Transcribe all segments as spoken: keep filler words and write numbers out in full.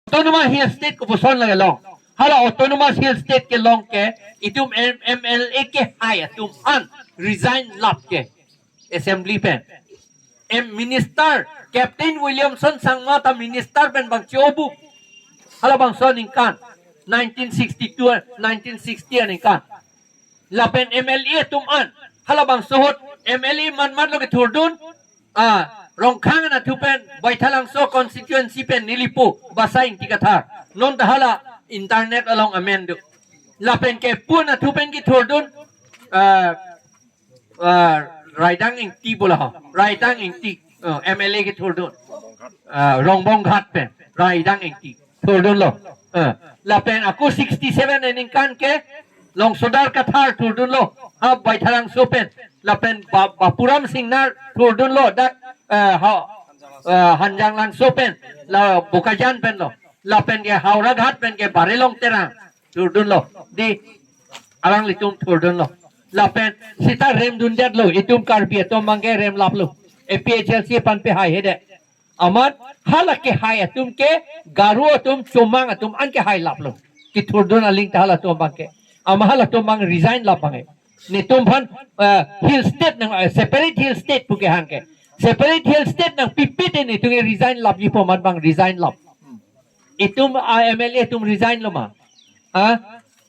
Autonomous Hill State kopuson lake long. Hala Autonomous Hill State kelong ke itum M-, M L A kehai atum an resign lap ke assembly pen. M Minister Captain Williamson Sangma ta minister pen bang chobu. Halabangso aningkan nineteen sixty-two, nineteen sixty aningkan. Lapen M L A atum an, halabangso ahut M L A manmat lo kethurdun, ah, Rongkhang anatthu pen, Baithalangso constituency pen nelipu Basa Ingti Kathar. Non ta hala internet along amen do. Lapen ke pu anatthu pen kethurdun, ah, ah, Raidang Ingti bola ho. Raidang Ingti, ah, M L A kethurdun. Ah, Rongbonghat pen, Raidang Ingti thurdunlo. Eh, lapen ako sixty-seven aningkan ke Longsodar Kathar thurdunlo. Ha Baithalangso pen. Lapen Ba-, Bapuram Singnar thurdunlo. Dak, eh, ha, eh, Hanjanglangso pen. La Bokajan penlo. Lapen ke Howraghat pen ke Barelong Terang thurdunlo. Di alanglitum thurdunlo. Lapen seta remdundetlo. Itum Karbi atum abangke remlaplo. A P H L C aphan pehai hede. Amat hala kehai atum ke Garo atum, Chomang atum an kehai laplo. Kethurdun aling ta halatum abangke. Amat halatum abang resign lap abangke. Netum aphan, eh, Hill State nang, eh, separate Hill State pu kehang ke. Separate Hill State nangpipe te netum ke resign lapji pu amat abang resign lap. Itum, ah, M L A atum resign lo ma? Ha?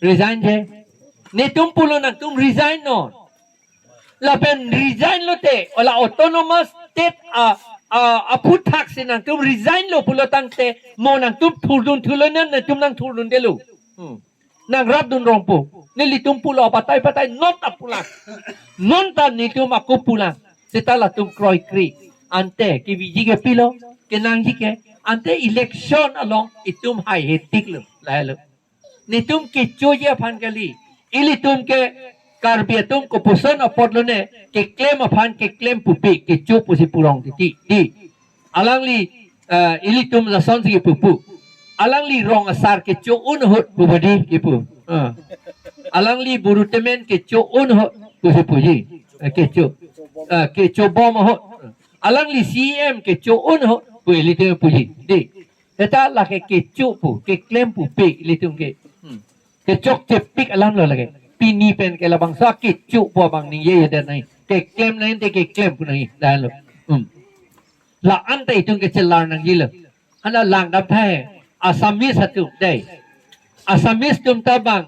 Resign je. Netum pulo nangtum resign non. Lapen resign lote, hala Autonomous State a, a, aphuthak si nangtum resign lo pulo tangte, mo nangtum thurdun thulo nan, nangtum nangthurdundelo. Hmm. Nangrapdun rongpo. Nelitum pulo apatai patai non ta pulang. Non ta netum ako pulang. Seta latum kroikre. Ante keviji ke pilo, kenangji ke. Ante election along itum haihe tiklo. Lahelo. Netum kechoji aphan kali. Ilitum ke Karbi atum kopuson apotlo ne, keklem aphan keklem pupe, kecho pusi purong titi. Di. Alangli, eh, ilitum lasonsi kepupu. Alangli rong asar kecho un ahut pu badi kepu. Eh. Alangli Buru Temen kecho un ahut pusi puji. Eh, kecho. Eh, kecho bom ahut. Alangli C E M kecho un ahut pu ilitum puji. Di. Seta lake kecho pu, keklem pupe ilitum ke. Hmm. Kechokchepik alam lo lake. Pini pen ke labangso kecho pu abang ningjejedet nai. Keklem nai te keklem pu nai. Dahlo. Hmm. La-an ta itum kechelar nangjilo. Hala langdam thai. Assamese atum dei. Assamese atum ta bang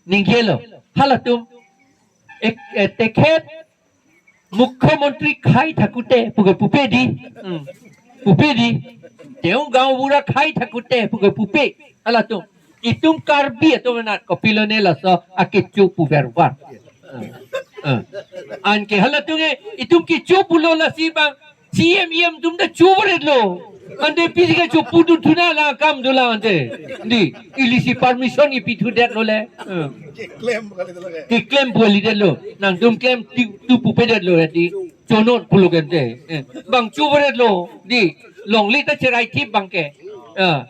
ningjelo. Halatum ek, eh, tekhet মুখ্যমন্ত্ৰী খাই থাকোতে pu ke pupe di. Hmm. Pupe di. তেওঁ গাঁওবুঢ়া খাই থাকোতে pu ke pupe. Halatum. Itum Karbi atum anat kopilo ne laso akecho pu vervar. Hmm. Hmm. Anke halatum ke itum kecho pulo lasi bang C M E M atum ta chovaretlo. Ante pisi kecho pudun thuna la kam dolang ante. Di, ilisi permission ipithudetlo le. Hmm. Keklem kali dolang ke. Keklem pu kalidetlo. Nangtum klem ti, tu pupedetlo ya di. Chonot pulo kente. Eh, bang chovaretlo. Di, longle ta cherai thip abangke. Ah.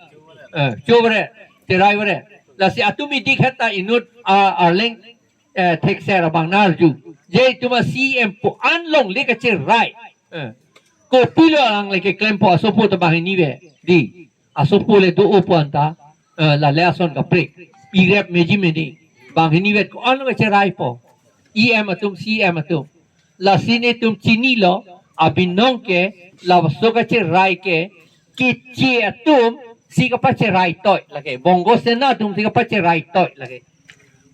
Eh, chovaret. Cherai varet. Lasi atum idik heta inut, ah, Arleng, eh, thekser abang narju. Je itum a C M pu an longle kacherai. Eh. Kopilo alang le keklempo asopo ta banghini ve. Di. Asopo le do-opo anta. Eh, lale ason kaprek. Irep meji meni. Banghini vet ko-an lo kacheraipo. E M atum, C M atum. Lasi netum chinilo. Abinong ke. Laso kacherai ke. Keche atum si kapacherai toi lake. Bongo Sena atum si kapacherai toi lake.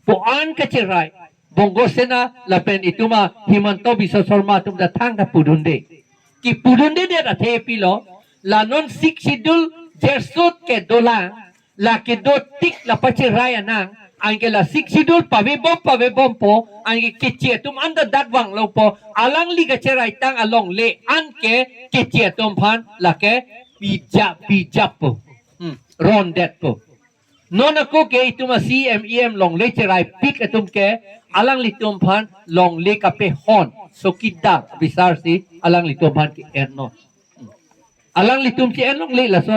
Pu an kacherai. Bongo Sena lapen itum a Himanta Biswa Sarma atum ta thangta pudunde. Kepudundedet athe pilo, la non Sixth Schedule jersut kedolang, la kedo tik la pacherai anang, anke la Sixth Schedule pavebom pavebompo, anke keche atum anta dak vanglopo, alangli kacherai tang alongle, anke keche atum aphan lake pija, pijapo. Hmm, rondetpo. Non ako ke itum a C M E M longle cheraipik atum ke alanglitum aphan longle kapehon chowkidar bisar si alanglitum aphan ke-ennon. Alanglitum ke-en longle laso